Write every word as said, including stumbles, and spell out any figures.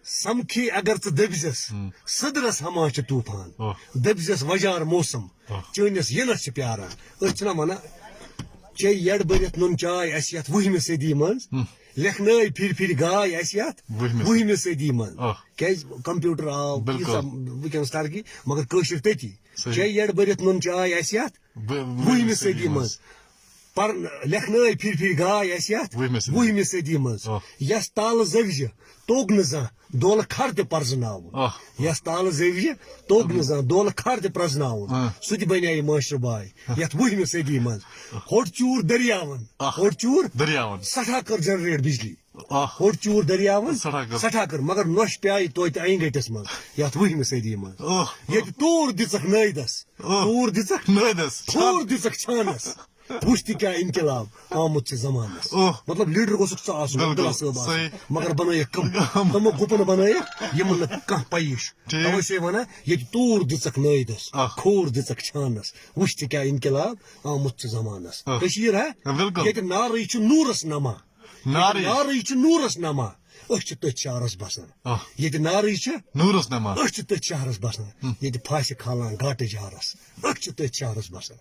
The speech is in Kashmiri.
سمکھی اگر ژٕ دٔبزٮ۪س، ہم۔ سٕدرس ہما چھِ طوفان۔ آہ۔ دٔبزٮ۪س وجار موسم، آہ۔ چٲنِس یِنس چھِ پیاران۔ أسۍ چھِنہ ونان، چے یڈ بٔرِتھ نُن چاے اَسہِ یتھ وُہمہِ صدی منٛز، ہم۔ لیکھنٲے پھِرِ پھِرِ گاے اَسہِ یتھ وُہمہِ۔ وُہمہِ صدی منٛز۔ آہ۔ کیازِ کمپیوٹر آو، بالکل۔ ییٖژاہ وٕنکیٚنس ترقی، مگر کٲشِر تٔتی۔ صحیح۔ چے یڈ بٔرِتھ نُن چاے اَسہِ یتھ ب-، وُہمہِ صدی منٛز۔ پر لیکھنٲے پھِرِ پھِرِ گاے اَسہِ یتھ وُہمہِ صدی۔ وُہمہِ صدی منٛز۔ آہ۔ یس تالہٕ زٲوجہِ توٚگ نہٕ زانٛہہ دولہٕ کھر تہِ پرزٕناوُن۔ آہ۔ یس تالہٕ زٲوجہِ توٚگ نہٕ زانٛہہ دولہٕ کھر تہِ پرزٕناوُن۔ آہ۔ سُہ تہِ بنیٛاے ماشٹر باے یتھ وُہمہِ صدی منٛز۔ ہوٚٹ چوٗر دٔریاوَن، آہ۔ ہوٚٹ چوٗر دٔریاوَن۔ سٮ۪ٹھاہ کٔر جنریٹ بجلی۔ آہ۔ ہوٚٹ چوٗر دٔریاوَن سٮ۪ٹھاہ کٔر۔ سٮ۪ٹھاہ کٔر، مگر نۄش پیٛایہِ توتہِ اَنہِ گٔٹِس منٛز یتھ وُہمہِ صدی منٛز۔ آہ۔ ییٚتہِ توٗر دِژکھ نٲیدس، آہ۔ توٗر دِژکھ نٲیدس۔ تھوٗر دِژکھ چھانس۔ وٕچھ تہِ کیٛاہ انقلاب آمُت چھُ زمانس۔ اوہ۔ مطلب، لیڈر گوٚژھُکھ ژٕ آسُن، بالکل، عبداللہ صٲب آسُن۔ صحیح۔ مگر بنٲیِکھ کم؟ کم۔ تِمو گُپن بنٲیِکھ، یِمن نہٕ کانٛہہ پیی چھُ۔ ٹھیٖک۔ توے چھُ یہِ ونان، ییٚتہِ توٗر دِژکھ نٲیدس، آہ۔ کھوٗر دِژکھ چھانس۔ وٕچھ تہِ کیٛاہ انقلاب آمُت چھُ زمانس۔ آہ۔ کٔشیٖر ہا؟ بالکل۔ ییٚتہِ نارٕے چھُ نوٗرس نما۔ نارٕے۔ نارٕے چھُ نوٗرس نما۔ أسۍ چھِ تٔتھۍ شہرس بسان۔ آہ۔ ییٚتہِ نارٕے چھِ۔ نوٗرس نما۔ أسۍ چھِ تٔتھۍ شہرس بسان۔ ہم۔ ییٚتہِ پھاسہِ کھالان گاٹہٕ جارس۔ أسۍ چھِ تٔتھۍ شہرس بسان۔